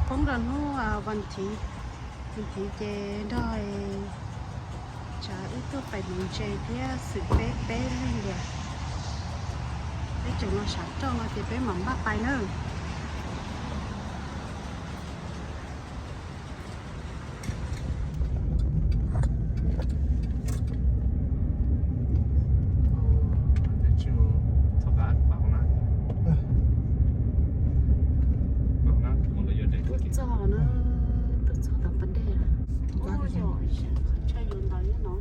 Poob rau hnub vas thiv, vas thiv ces nrog tsav wb tuaj pem nuv ntses thiab xwm peb peb leeg tias peb tseem los sav roj no ces peb mam npaj pais nawb. Tuaj txog na, tuaj txog tom pas dej. Ua yog tshaj yus ntawd no.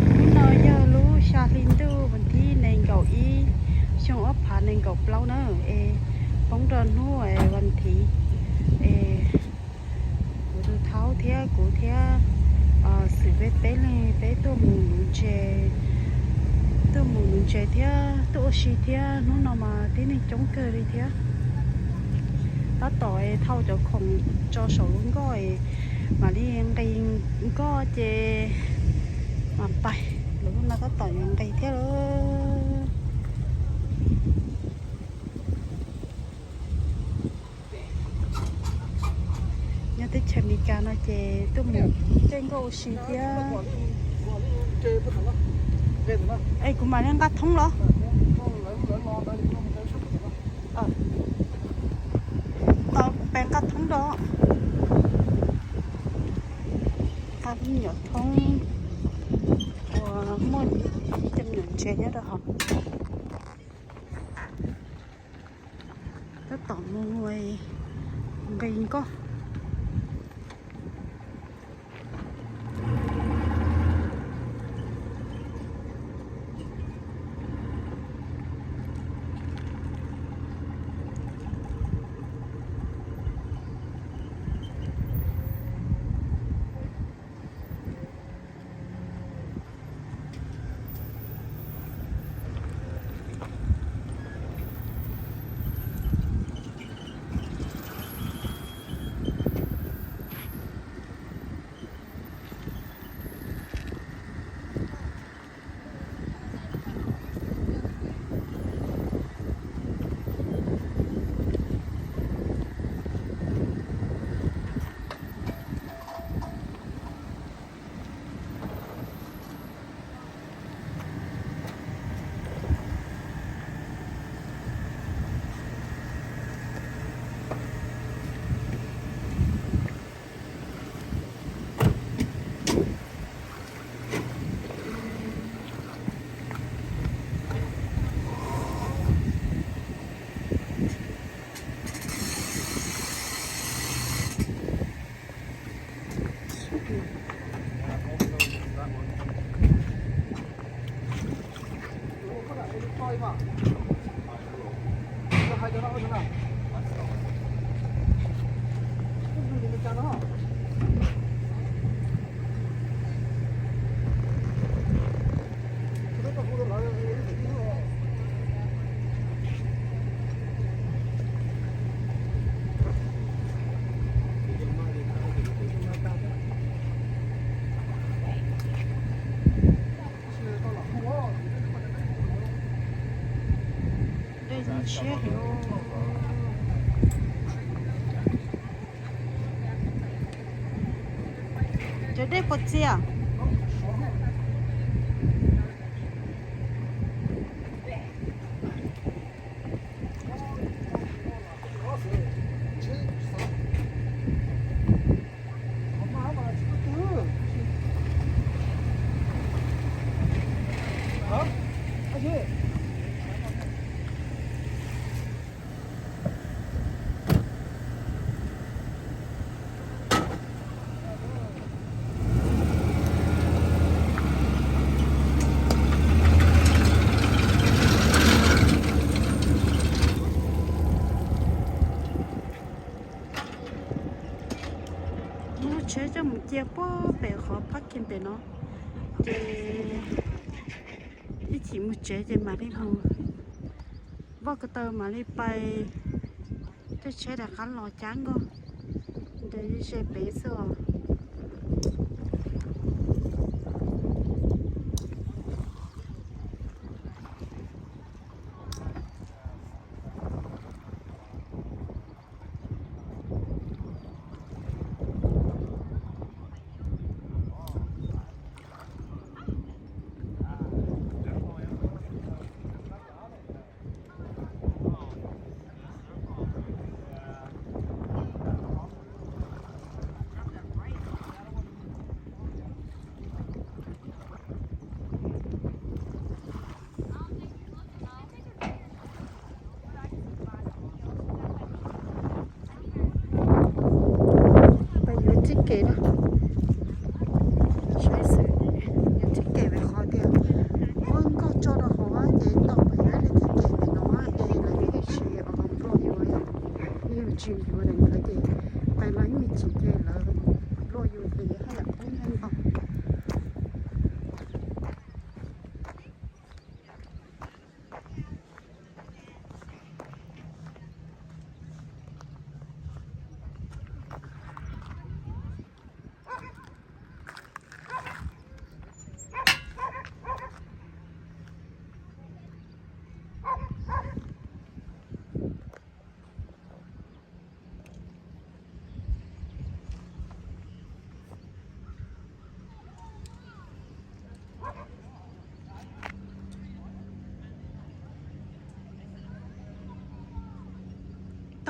Hnub no yog lub xya hli ntuj vas thib nees nkaum ib, xyoo ob phav nees nkaum plaub na, es poob rau hnub vas thiv, es kuv tus thaub thiab kuv thiab xwm peb peb leeg peb tuaj mus nuv ntses, tuaj mus nuv ntses thiab tuaj ua si thiab. Hnub no mas tib neeg coob kawg li thiab. Tab tom thau cov khoom tso saum lub nkoj es mam li nqis nkoj ces mam pais. Lub no tab tom yuav nqis thiab lawm. Nyob teb chaws Amelikas no ces tuaj mus caij nkoj ua si thiab. Es kuv mam li nqa thoob los. Tau pes nqa thoob rau. Nqa me nyuam thoob uas muaj cov me nyuam ntses nyob rau hauv. Tab tom mus nqis nkoj. Dej zoo siab heev. Cov dej puas txias? Muab lub tsheb coj mus cia puag pem qhov parking pem no, ces ib chim mus tsev ces mam li mus. Npaj ko taw mam li pais caij tsheb rov qab los cab nkoj. Nres ze pem xwb os.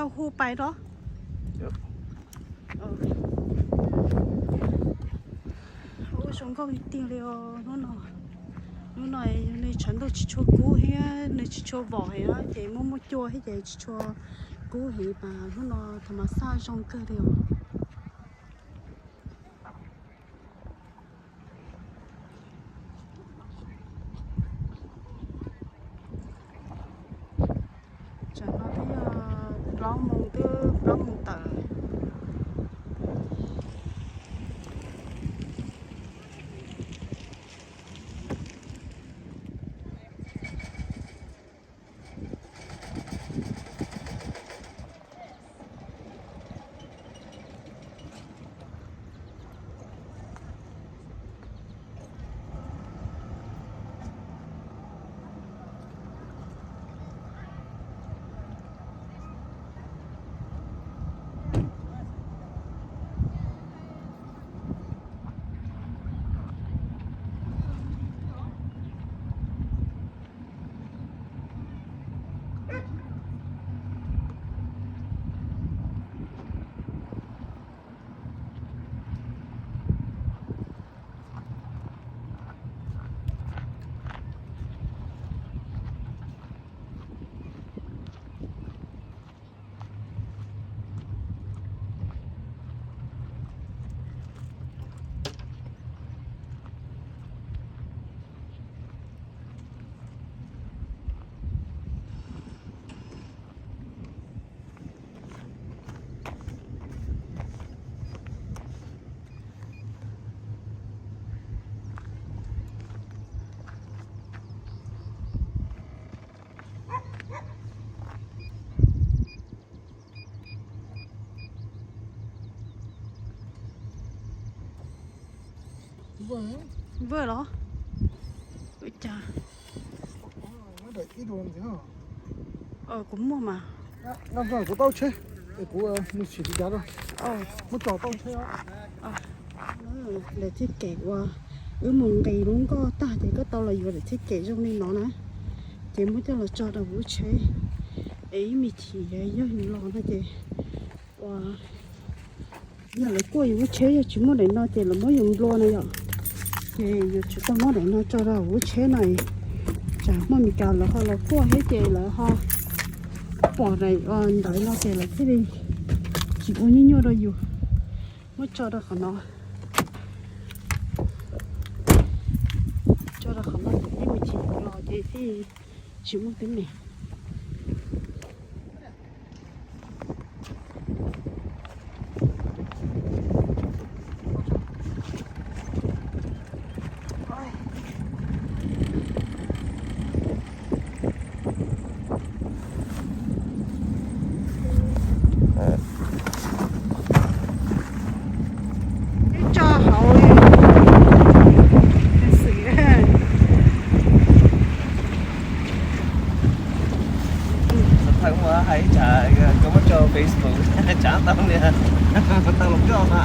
Hu pais rau. Ua zoo nkauj tiag tiag li os hnub no. Hnub no nws tshav ntuj tsis tshua kub thiab nws tsis tshua vom heev ces muaj muaj cua thiab ces tsis tshua kub heev mas hnub no thaum mas xaj zoo kawg li os. Tsam no twb yog plaub moos twb plaub moos tawm. Vwj los? Ua cas? Kuv muaj mas. Kuv tau tsheb, kuv mus sim tiv cav rau. Muab tso tau tsheb. Daim txhais kem uas wb mus nqis lub nkoj tag ces koj tau los yuav daim txhais kem zoo li no na, ces muab coj los tso rau hauv lub tsheb es ib me chim yog yus los no ces ua yog lawv kuaj yus lub tsheb yog tsis muaj daim no ces lawv muab yus nplua no yom. Ces yus tsum tau muab daim no tso rau hauv lub tsheb no, tsam hmo Meskas lawv ho los kuaj thiab ces lawv ho pom daim ntawd no ces lawv thiaj li tsis ua nyuaj nyuaj rau yus. Muab tso rau qhov no, tso rau qhov no ces ib me chim los ces thiaj tsis muaj teeb meem. Ib tso hauv xwm. Thaum mus hais tsam koj muab tso Facebook tsam tau li, tau los koj mas.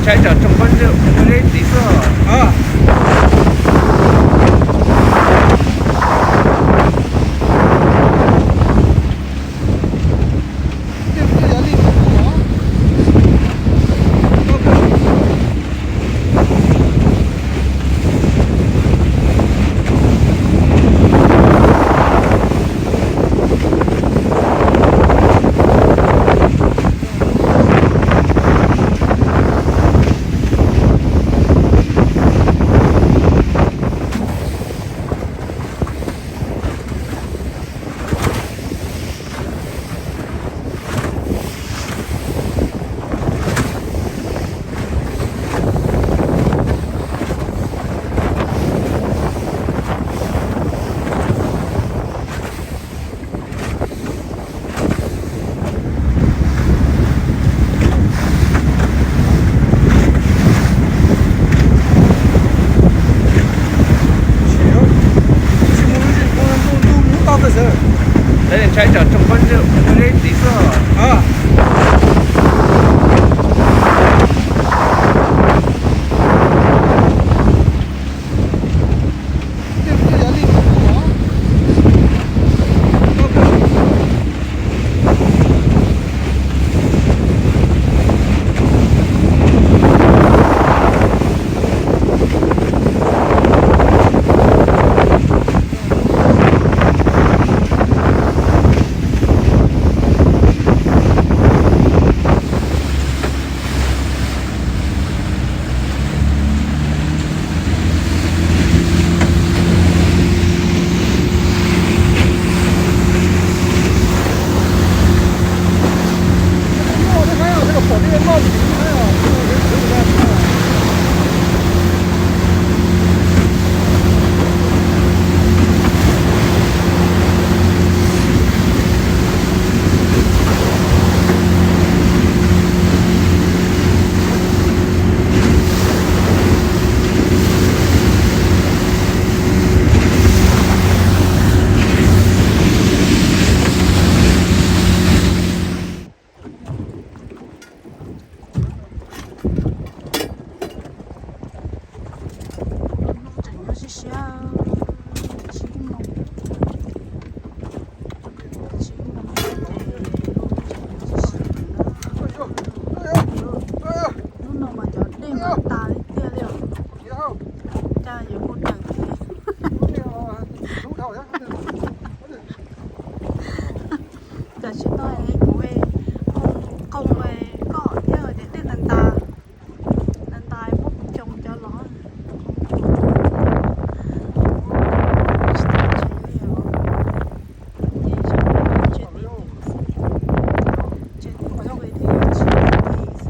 Ntshai tsam tsoom pob zeb tiv xwb. Ntshai tsam tsoom pob zeb tiv xwb. Tseem nyob siab siab, tsib moos, tsib moos ces lub tseem nyob siab siab na. Hnub no mas cov dej mas tas li tiag li os. Cas yuav mus tawm thiab. Tam sim no kuv qoo, qoo koj thiab tias dej ntas ntas, ntas ntas muab kuv coo cov los. Tsis tau tsev li os. Ces tseem tsev li xwb, tsev li xwb, tsis tau tsev li xwb.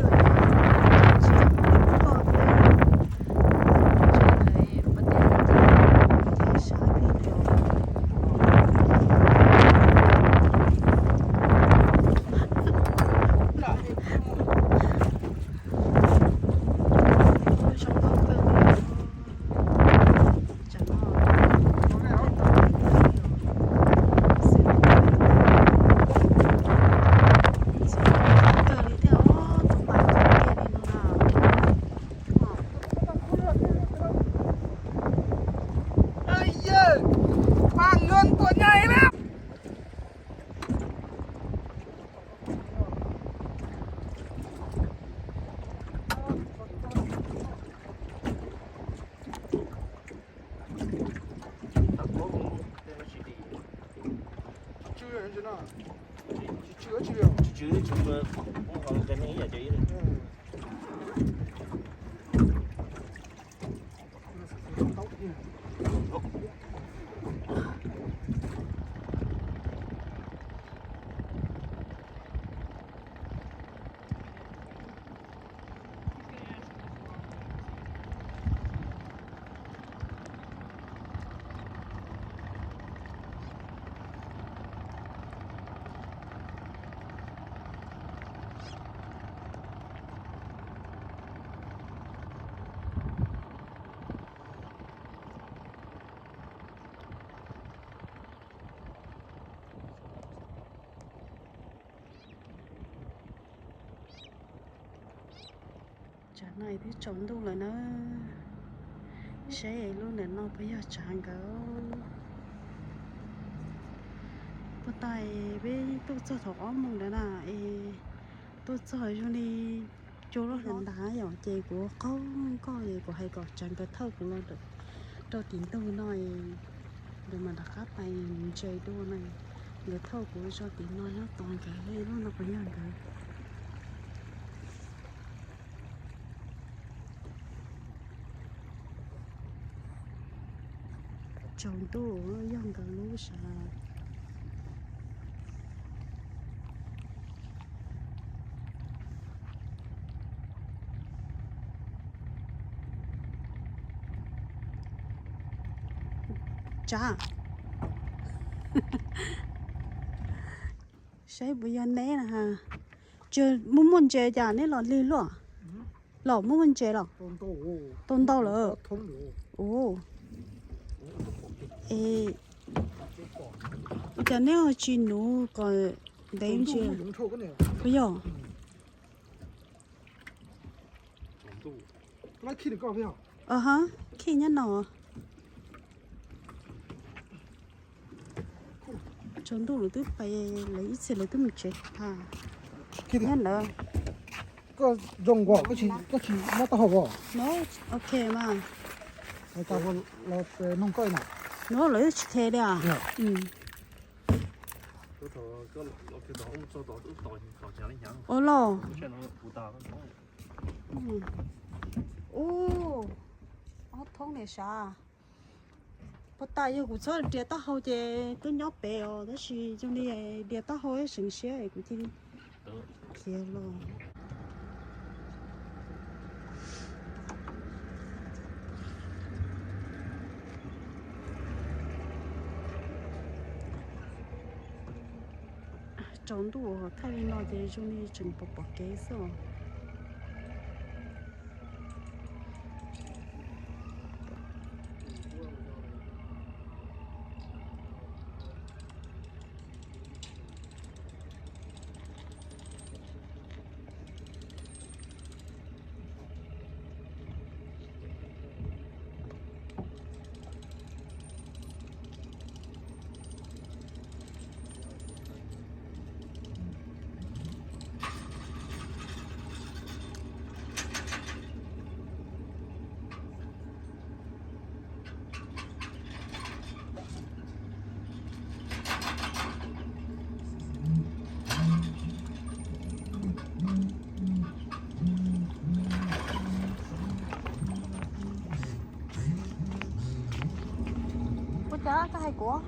Tsam no twb tsaus ntuj lawm na, saib lub ntawm no puas yog tsav nkawd. Puag ta peb tuaj txog thaum ob moos ntawd na, es tuaj txog zoo li cuaj lub hlis ntawd yom, ces kuv qaug nkoj es kuv hais kom tsav nkawd thauj kuv los rau tim ntug no, nkawd mam rov qab pais ntses dua na. Nkawd thauj kuv tso tim no nyob tos nkawd, lub no puas yog nkawd. Tsaus ntuj yog nkawd lub sav. Tsav, saib puas yog neb na ha. Tsis muaj muaj ntses cas neb los lig luaj. Los muaj muaj ntses los? Tau ntau lawm. Es cas neb ho tsis nuv kom ntev ntsis? Puas yog? Khij nyob no. Tsaus ntuj lawv twb pais, lawv ib txhia lawv twb mus tsev tag. Nyob ntawd. Koj zoo nkaus, koj tsis muab taub hau os. No, ok mas. Los noog koj na. No lawv tsis qhia li os. Ua los. Ub, ob thoob li sav. Puag ta yog kuv txhob riam taub hau ces twb nyob pem os, tab sis zoo li riam taub hau seev siab es kuv cia li khiav los. Tsaus ntuj thaij li no ces zoo li tseem pom pom kev xwb os. Ua cas koj hais kuv?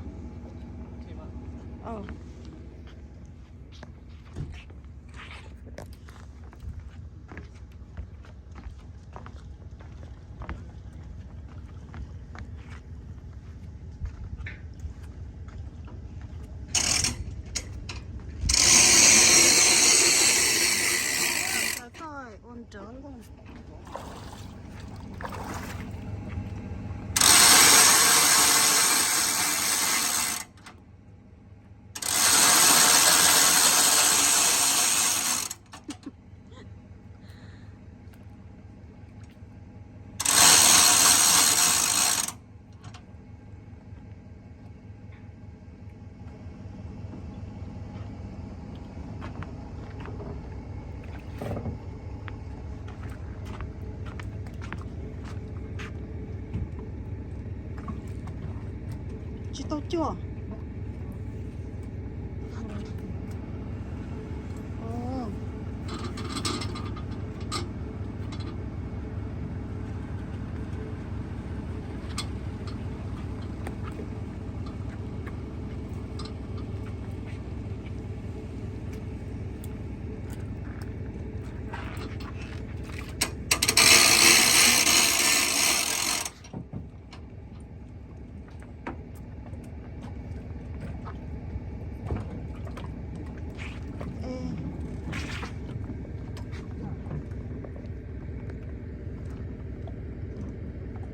Tsis tau cuaj.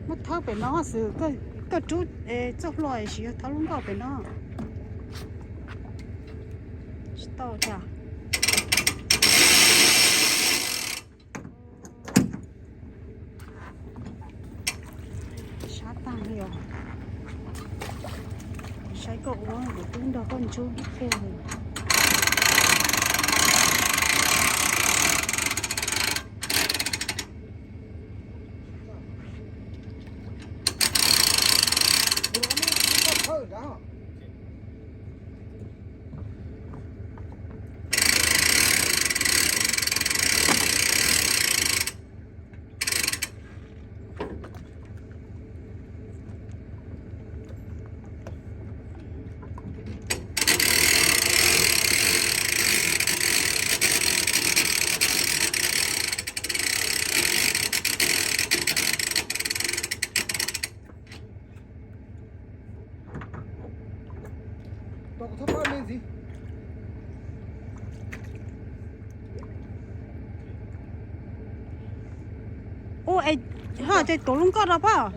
Muab thawb pem no xwb, koj rub txoj hlua es yog thawb lub nkoj pem no. Tsis tau cas. Koj ua kuv twb nrog koj ntsuj ib pliag. Ua es, ho ces tuav lub nkoj rau phauj.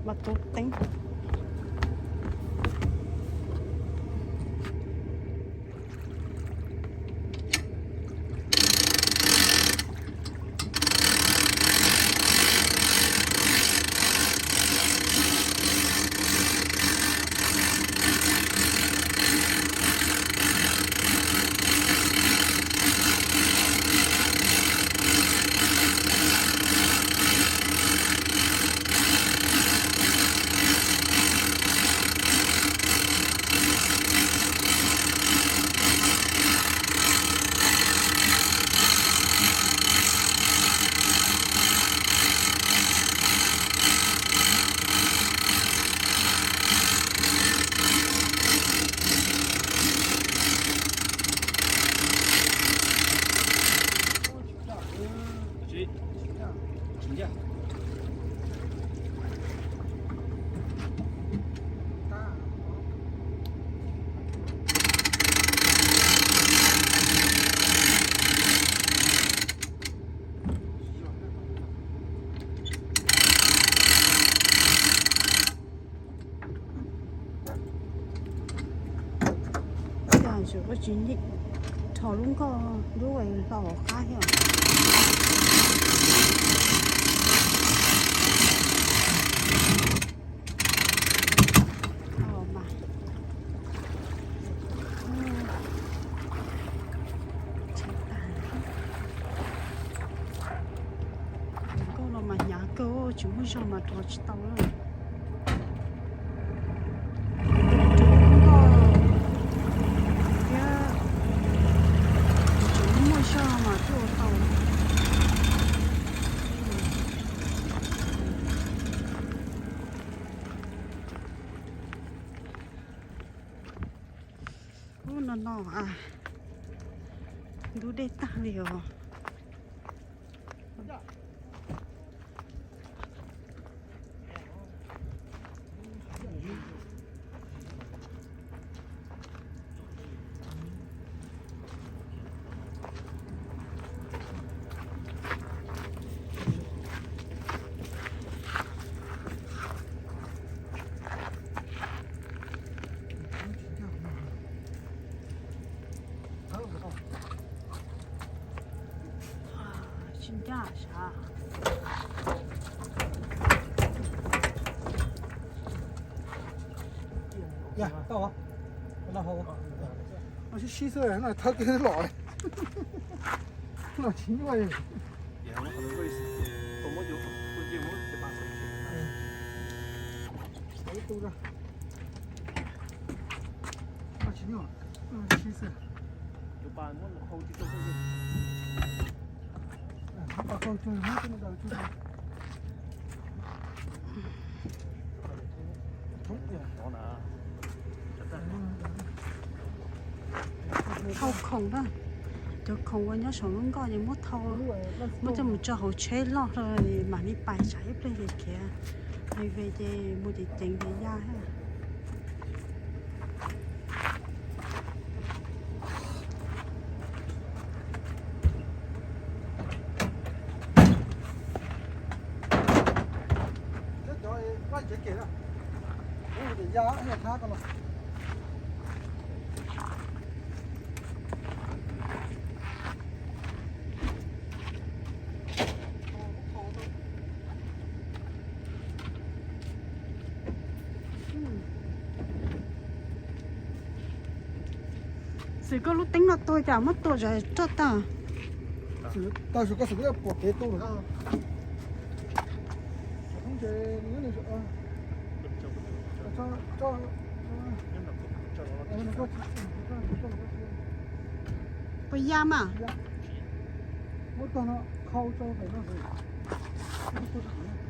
Mas tus teeb. Ua tsis nim rho lub nkoj lub hlau hauv qab thiab. Nkoj no mas hnyav kawg, tsis muaj zog mas rho tsis tau lawm. Thiab tseem muaj zog mas thiaj ua tau. Ub, no no, ntub dej tag li os. Tsis ncaj sav. Sib sib xwb no thawb kiag los, los tsis nyuaj li. Tsis nyuaj, sib xwb. Thau khoom na, cov khoom uas nyob saum lub nkoj ces muab thau, muab coj mus tso hauv tsheb loj hlo mam li pais tsam ib pliag ces khiav. Nws ve ces mus ceev ceev ces ya thiab. Ub, ya, ya thab ko los. Xwm koj lub teeb no tuag cas muab tua zom zaws roj tag. Tau, koj xwm koj pom kev tuaj lawm. Puas ya mas? Muab tog no khau rau pem no xwb.